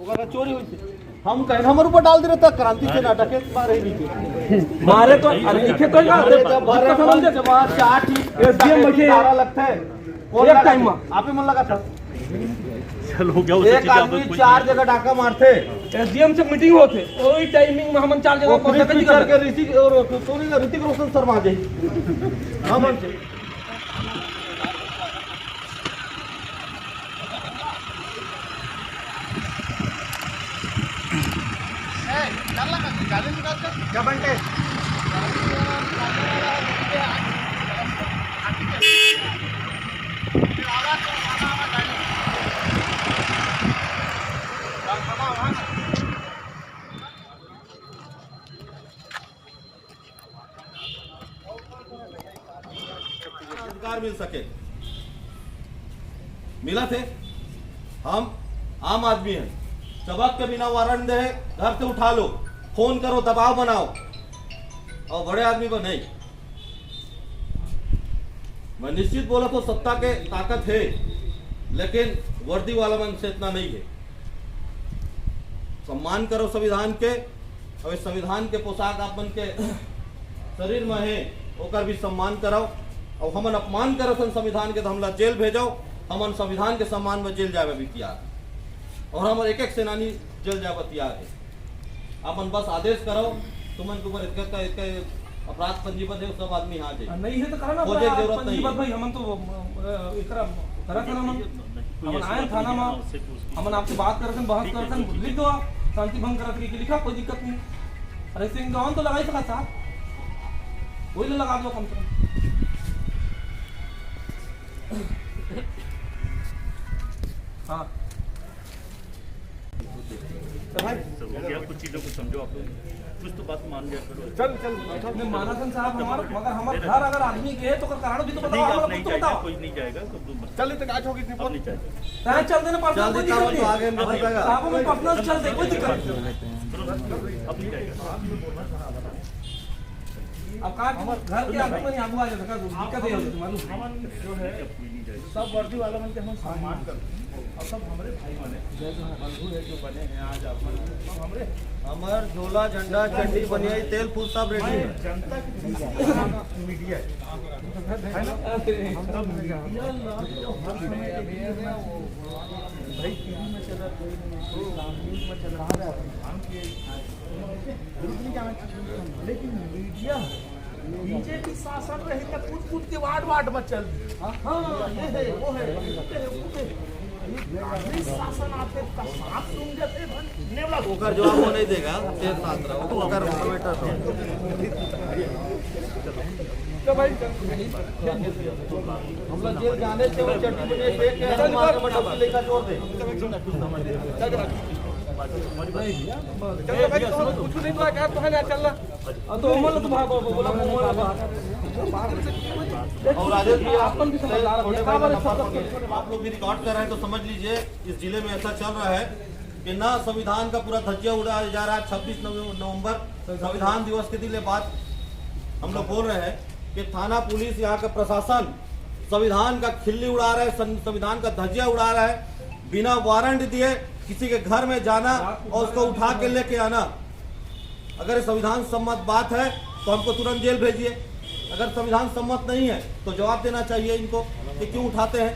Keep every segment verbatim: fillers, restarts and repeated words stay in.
ओकरा चोरी होइसे। हम कहेन हमर ऊपर डाल दे रहे त क्रांति सेना डकैत मारे नहीं थे। मारे तो, अरे, लिखे तो है ना, अरे, जब भरे जितना सामान दे, जब चार ठीक एसडीएम बैठे हैं। तारा लगता है। कौन एक लगा टाइम था? में। आप ही मन लगा था। चल, हो गया, उससे एक चीजें आदमी कोई चार जगह डाका मारते। एसडीएम से मीटिंग होते, वही टाइमिंग में हमन चार जगह वो पहुंचते क्रिस नहीं पिक्चर करते। के ऋतिक और सोनी का ऋतिक रोशन शर्मा जी। हम क्या बंटे? अधिकार मिल सके, मिला थे। हम आम आदमी हैं, चबक के बिना वारंट दे घर से उठा लो, फोन करो, दबाव बनाओ, और बड़े आदमी को नहीं। मैं निश्चित बोला तो सत्ता के ताकत है, लेकिन वर्दी वाला मन से इतना नहीं है। सम्मान करो संविधान के, अउ ए संविधान के पोशाक आप मन के शरीर में हे, ओकर भी सम्मान करव। अउ हमन अपमान करत हन संविधान के, त हमला जेल भेजव। हमन संविधान के सम्मान में जेल जाए बर भी तैयार हन। अउ हमर एक-एक सेनानी जेल जाए बर तैयार हे। आप मन बस आदेश करव, तुमन के ऊपर इतका, इतका अपराध पंजीबद्ध हे, सब आदमी यहाँ जाए। नहीं है तो करा ना, खोजे के जरूरत नहीं है। भाई, हमन तो, अ, एकरा करत हन हमन। हमन आए थाना में, हमन आपसे बात करत हन, बहस करत हन, लिख दो आप, शांति भंग करत रही, लिखा, कोई दिक्कत नहीं। अरे सिंह जवान तो लगा ही सका साहब, वही ले लगा दो कम से कम। हाँ। तो भाई, सर, हो गया, कुछ चीजों को समझो आप लोग, कुछ तो बात मान लिया करो। चल, चल, चल। नहीं, मानसन साहब, हमारा, मगर हमारे घर अगर आदमी गए तो कराना भी तो बताओ, नहीं, आप हमारा नहीं कुछ तो जाएगा, बताओ। कोई नहीं जाएगा, तो तुम चल, इतने आज होगी, अब नहीं जाएगा। तय चल देना पड़ता, चल कोई देता दिक्कत तो नहीं। आगे निकल जाएगा। साहब, हम पर्सनल चल दे, कोई दिक्कत नहीं। अब नहीं जाएगा। अब का, घर के आदमी नहीं आगू आ जाता, का दिक्कत है, मालूम है? जो है, सब वर्दी वाला मन के हम सम्मान करते हैं और सब हमारे भाई मन हैं, बंधु है जो बने हैं आज आप मन, सब हमारे। हमर झोला, झंडा, चड्डी, बनियाई, तेल, फूल सब रेडी है। जनता की मीडिया है, है ना? तब मीडिया ला जो हर समय देखिए ना, वो भाई टीवी में चला, कोई न्यूज़ में चला, हम के ग्रुप नहीं जाना चाहिए, लेकिन मीडिया बीजेपी शासन रही त कूद कूद के वार्ड वार्ड में चल दी। हाँ, ये है, वो है, ये है, वो है। ये कांग्रेस शासन आते त सांप सूंघ जाते, नेवला सूंघ ओकर जवाब वो नहीं देगा, तेज साथ रहो, ओकर ऑटोमेटर रहो। तो भाई, हम लोग जेल जाने से वो चट्टी बनियाई फेंक के हनुमान का मटोकी लेकर जोड़ दे। चलो भाई, कुछ नहीं तो क्या तो है ना, चल रहा। अब तो उमर तो भाग, बोला, उमर भाग। और राजेश जी, आप आपन भी समझदार है। छोटे भाई का नंबर पर आप लोग भी रिकॉर्ड कर रहे हैं, तो समझ लीजिए, इस जिले में ऐसा चल रहा है कि ना संविधान का पूरा धज्जियां उड़ाया जा रहा है। छब्बीस नवंबर संविधान दिवस के दिन ये बात हम लोग बोल रहे हैं कि थाना पुलिस, यहाँ का प्रशासन संविधान का खिल्ली उड़ा रहा है, सं-, संविधान का धज्जियां उड़ा रहा है। बिना वारंट दिए किसी के घर में जाना और उसको उठा के लेके आना, अगर ये संविधान सम्मत बात है तो हमको तुरंत जेल भेजिए, अगर संविधान सम्मत नहीं है तो जवाब देना चाहिए इनको कि क्यों उठाते हैं।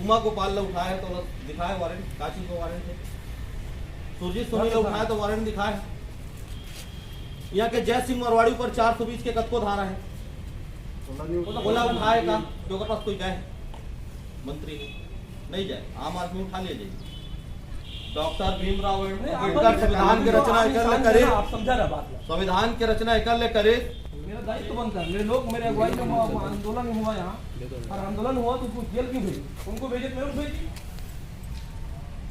उमा गोपाल ला उठाए है तो दिखाए वारंट, का चीज का वारंट है? सुरजीत सोनी ला उठाए तो वारंट दिखाए है। यहाँ के जय सिंह मरवाड़ी ऊपर चार सौ बीस के कतको धारा है, ओला उठाए का? जो ओकर पास कोई जाए, मंत्री नहीं जाए, आम आदमी उठा लिया जाए। डॉक्टर भीमराव नहीं, आप अम्बेडकर संविधान के रचना एकर ले करे, आप समझा रहा बात ला। संविधान के रचना एकर ले करे। मेरा दायित्व बनता है, मेरे लोग, मेरे अगुवाई में हुआ, आंदोलन हुआ यहाँ, और आंदोलन हुआ तो उसको जेल क्यों भेजे? उनको भेजे, मेरे को भेजिए।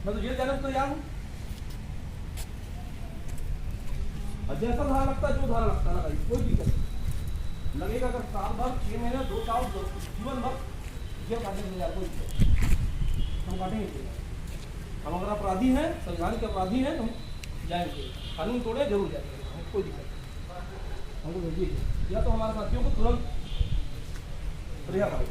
मैं तो जेल जाने को तैयार हूँ। और जैसा धारा लगता है, जो धारा लगता है, लगाइए, कोई दिक्कत नहीं। लगेगा अगर साल भर, छह महीने, दो साल, दो, जीवन भर जेल काटने को तैयार, कोई दिक्कत नहीं। हम काटेंगे जेल। हम अगर अपराधी हैं, संविधान के अपराधी हैं, तो हम जाएंगे। कानून तोड़े, जरूर जाएंगे, हमें कोई दिक्कत नहीं। हमको भेजिए, या तो हमारे साथियों को तुरंत रिहा करो।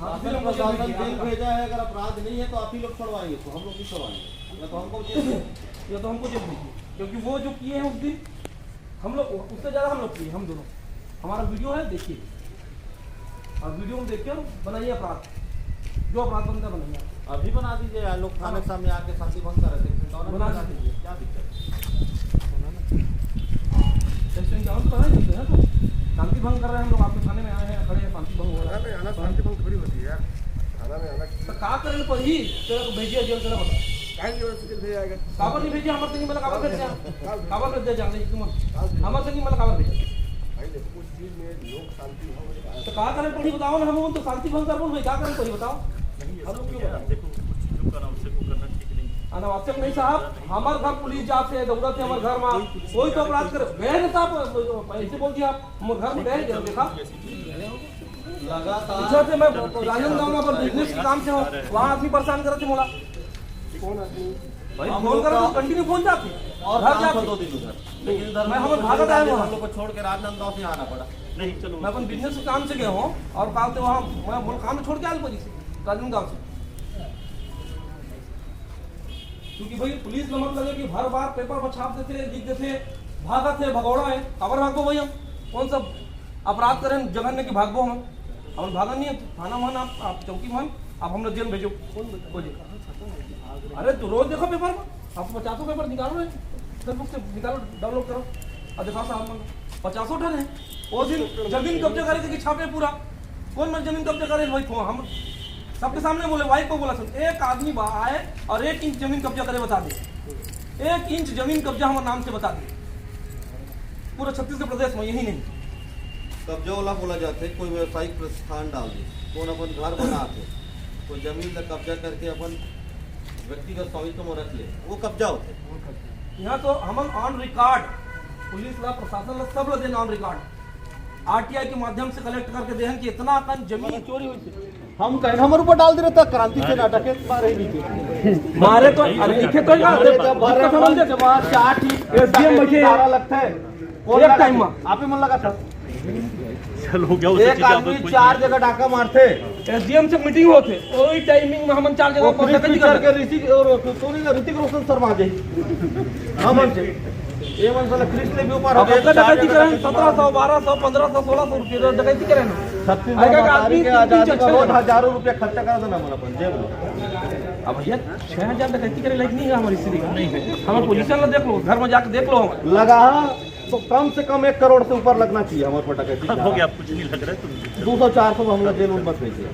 शासन प्रशासन जेल भेजा है, अगर अपराध नहीं है तो आप ही लोग छुड़वाएंगे, तो हम लोग नहीं छुड़वाएंगे, या तो हमको जेल भेजिए, या तो हमको जेल भेजिए, क्योंकि वो जो किए हैं उस दिन, हम लोग, उससे ज़्यादा हम लोग किए, हम दोनों। हमारा वीडियो है, देखिए, और वीडियो में देख के बनाइए अपराध, जो अपराध बनता है बनाइए। अभी बना दीजिए यार, लोग थाने के सामने आके शांति भंग कर रहे थे, फिर दौरान बना बना दीजिए। दीजिए, क्या दिक्कत है? ऐसे क्या हम तो बना ही सकते हैं ना, तो शांति भंग कर रहे हैं हम लोग, आपके थाने में आए हैं, खड़े हैं, शांति भंग हो रहा है। थाना में आना शांति भंग थोड़ी होती है यार, थाना में आना तो का करे पड़ी, तेरा को भेजिए जेल, तेरा बता। काहे की वजह से जेल भेजा जाएगा? काबर नहीं भेजिए, हमारे संगी मतलब काबर भेज दिया? काबर भेज दिया जाने तुम? हमारे संगी मतलब काबर भेजा? भाई देखो, कुछ चीज में लोग शांति भंग हो जाता है। तो का करे पड़ी बताओ ना, हम तो शांति भंग कर बोल भाई, का करे पड़ी बताओ? नहीं, ये हम सब लोग क्यों नहीं है। बताओ? देखो, कुछ चीजों का अनावश्यक वो करना ठीक नहीं है। अनावश्यक नहीं साहब, हमारे घर पुलिस जाते हैं, दौड़ते हैं हमारे घर में, कोई तो अपराध करे, गए ना साहब, ऐसे बोल दिया आप, हमारे घर में गए, देखा? लगातार पीछे से मैं राजनांदगांव में अपन बिजनेस के काम से हूँ, वहाँ आदमी परेशान करत थे मोला। कौन आदमी? भाई, हम फोन लोग करो का तो कंटिन्यू फोन जाते। और घर काम जाते। था दो दिन उधर, लेकिन इधर मैं हम लोग को भागत छोड़ आए के, वहाँ। हम लोग को छोड़ के राजनांदगांव से आना पड़ा। नहीं, चलो। मैं अपन बिजनेस के काम से गया हूँ और काम से वहाँ मैं बोल काम छोड़ के आल पड़ी से राजनांदगांव से। क्योंकि भाई पुलिस में मत लगे कि हर बार पेपर पर छाप देते, लिख देते, भागत है, भगौड़ा है। काबर भागबो भाई हम? कौन सा अपराध करें जघन्य की भागबो हम? अपन भागन नहीं है, थाना मन आप, आप चौकी मन, आप हम लोग जेल भेजो। कौन बोले? अरे तो रोज देखो पेपर में, आप पचासों पेपर निकालो रे, Facebook से निकालो, डाउनलोड करो और दिखाओ साहब मन, पचासों ठन है। वो दिन जमीन कब्जा करे थे कि छापे पूरा, कौन मन जमीन कब्जा करे भाई? हम सबके सामने बोले, वाइफ को बोला, सुन, एक आदमी बा-, आए और एक इंच जमीन कब्जा करे बता दे, एक इंच जमीन कब्जा हमारे नाम से बता दे, पूरा छत्तीसगढ़ प्रदेश में यही नहीं। कब्जा वाला बोला जाते, कोई व्यवसायिक प्रतिष्ठान डाल दे, कौन अपन घर बनाते, कोई जमीन ला कब्जा करके अपन व्यक्तिगत स्वामित्व में रख ले, वो कब्जा होते। यहाँ तो हमन ऑन रिकॉर्ड पुलिस ला, प्रशासन ला, सब ला देन ऑन रिकॉर्ड। आरटीआई के माध्यम से कलेक्ट करके देहन कि इतना अकन जमीन चोरी हुई थी। हम कहें हमर ऊपर डाल दे रहे था क्रांति से नाटक है, मारे ही नहीं थे। मारे तो, अरे लिखे तो ही ना, अरे जब भरे दिक्कत हम पंच मार चार ठीक एसडीएम बैठे हैं। सारा लगता है। कौन एक लगा टाइम था? में। आप ही मन लगा था। चल, हो गया, वो सब एक चीजें आप आदमी कुछ चार जगह डाका मारते। एसडीएम से मीटिंग होते, वही टाइमिंग में हमन चार जगह वो पर क्रिस डकैती पिक्चर करते। के ऋतिक और सोनी का ऋतिक रोशन शर्मा जी। हम हमसे ये मन साला क्रिस ले भी ऊपर हो अब गया, ओकर चार डकैती जगह करें, डाका सत्रह सौ, बारह सौ, पन्द्रह सौ, सोलह सौ रुपये तो डकैती करें ना। छत्तीस आएगा का आदमी आदमी के तीन, तीन, आजादी छह का बहुत हजार। हजारों रुपये खर्चा करा देना हमारा अपन जेब में। अब भैया, छह हजार डकैती करे लायक नहीं है हमारी स्थिति। नहीं है। हमारे पोजीशन ला देख लो, घर में जाके देख लो। लगा तो कम से कम एक करोड़ से ऊपर लगना चाहिए हमारे पर डकैती। हो गया, कुछ नहीं लग रहा है, तुम दो सौ चार सौ में हम लोग जेल उल मत भेजिए।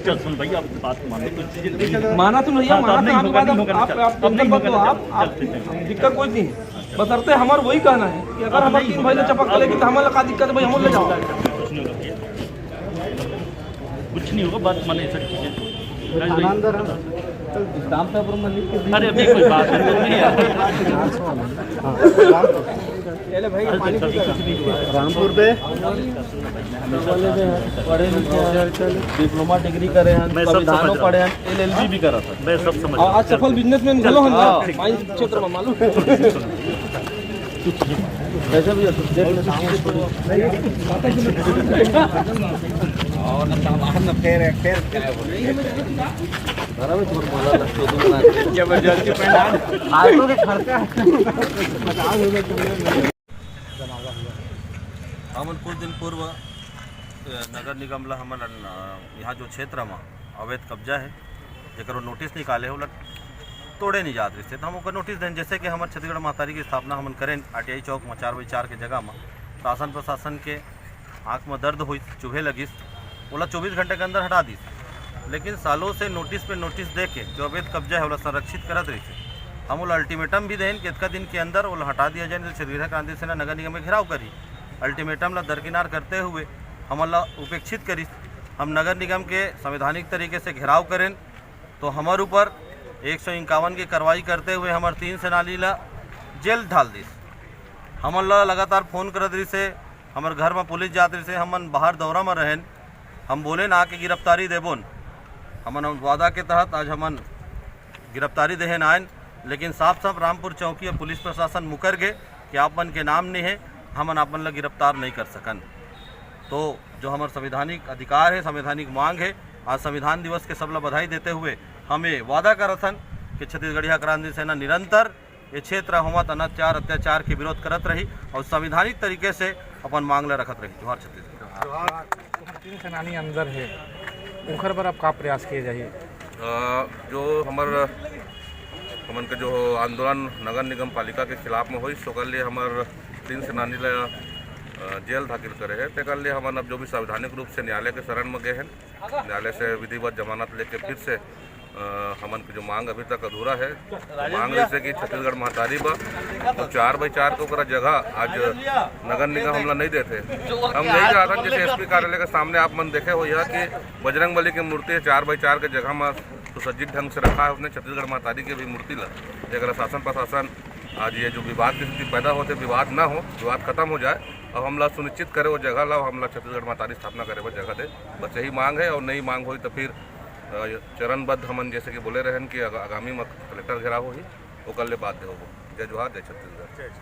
चल सुन भाई, आप बात मान लो, कुछ चीजें नहीं। माना तो नहीं है, हाँ, तो माना अब तो नहीं आपके होगा, बाद नहीं आप, होगा, आप, चल, आप अब नहीं टेंशन मत होगा, लो, चल, आप, चल, आप, चल, चल। दिक्कत कोई नहीं है। बस अरते हमार वही कहना है कि अगर अब हमारे नहीं तीन भाई ने होगा। चपक चलेगी तो हमारे का दिक्कत है भाई, हम ले जाओ। कुछ नहीं होगा भैया। कुछ नहीं होगा, बात माने, ऐसा चीजें। थाना अंदर है। कल स्टाम्प पेपर में लिख के दिए। अरे, अभी कोई बात नहीं है। हाँ, रामपुर। ये ले भाई, अरे, पानी कभी पी ले। कुछ नहीं हुआ है। रामपुर पे पढ़े लिखे हैं, डिप्लोमा डिग्री करे हैं, मैं सब संविधानों समझ रहा हूँ। पढ़े हैं, एलएलबी भी करा था। मैं सब समझ रहा हूँ। आज सफल बिजनेसमैन घलो हन ना, हाँ। माइंस क्षेत्र में मालूम। कैसे भैया, देख ले। और ना सामान ना फेर है, फेर क्या है बोले? घर में छोड़ बोला था, तो तुम ना। जबरदस्ती पहना। फालतू के खर्चा। हमन कुछ दिन पूर्व, अ, नगर निगम ला हमन, अ, यहाँ जो क्षेत्र म अवैध कब्जा है, जेकर वो नोटिस निकाले हे, ओला तोड़े नहीं जात रहिस हे, तो हम ओकर नोटिस देन। जैसे कि हमर छत्तीसगढ़ महतारी की स्थापना हमन करेन, आरटीआई चौक म चार बाई चार के जगह म, शासन प्रशासन के आँख म दर्द होइस, चुभे लगिस, ओला चौबीस घंटे के अंदर हटा दिस। लेकिन सालों से नोटिस पे नोटिस दे के जो अवैध कब्जा है, ओला संरक्षित करत रहिस हे। हम ओला अल्टीमेटम भी देन कि इतका दिन के अंदर ओला हटा दिया जाए, नहीं तो छत्तीसगढ़ क्रांति सेना नगर निगम के घेराव करही। अल्टीमेटम ला दरकिनार करते हुए हमन ला उपेक्षित करिस। हम नगर निगम के संवैधानिक तरीके से घेराव करेन, तो हमर ऊपर एक सौ इक्यावन के कार्रवाई करते हुए हमर तीन सेनानी ला जेल डाल दिस। हमन ला लगातार फोन करत रहिस हे, हमर घर म पुलिस जात रहिस हे, हमन बाहर दौरा म रहेन। हम बोलेन आके गिरफ्तारी देबोन। हमन वादा के तहत आज हमन गिरफ्तारी देहेन आएन, लेकिन साफ साफ रामपुर चौकी अउ पुलिस प्रशासन मुकर गे कि आप मन के नाम नहीं है, हमन आप मन ला गिरफ्तार नहीं कर सकन। तो जो हमर संवैधानिक अधिकार हे, संवैधानिक मांग हे, आज संविधान दिवस के सबला बधाई देते हुए हम ये वादा करत हन कि छत्तीसगढ़िया क्रांति सेना निरंतर ये क्षेत्र होवत अनाचार अत्याचार के विरोध करत रही और संवैधानिक तरीके से अपन मांग ला रखत रही। जोहार छत्तीसगढ़। तीन सेनानी अंदर हे, ओखर बर अब का प्रयास किए जाही? अ, जो हमर, हमन के जो आंदोलन नगर निगम पालिका के खिलाफ में होइस, ओकर लिए हमर तीन सेनानी ला, अ, जेल दाखिल करे हे। तेकर लिए हमन अब जो भी संवैधानिक रूप से न्यायालय के शरण में गए हैं, न्यायालय से विधिवत जमानत लेके फिर से, अ, हमन के जो मांग अभी तक अधूरा है, मांग जैसे कि छत्तीसगढ़ महतारी बा, तो चार बाई चार के ओकरा जगह आज नगर निगम हमला नहीं देते। हम नहीं चाहत हन, जैसे एसपी कार्यालय के सामने आप मन देखे हो यह कि बजरंग बली के मूर्ति है, चार बाई चार के जगह में सुसज्जित ढंग से रखा है उसने छत्तीसगढ़ महतारी के भी मूर्ति ला। अगर शासन प्रशासन आज ये जो विवाद की स्थिति पैदा होते, विवाद ना हो, विवाद खत्म हो जाए और हमला सुनिश्चित करे वो जगह ला, हमला छत्तीसगढ़ महतारी स्थापना करे बर जगह दे। बस यही मांग है और नहीं मांग होई तो फिर, अ, चरणबद्ध हमन जैसे कि बोले रहन कि आगा-, आगामी में कलेक्टर घेराव होही, ओकर ले बाध्य होबो। जय जोहार, जय छत्तीसगढ़।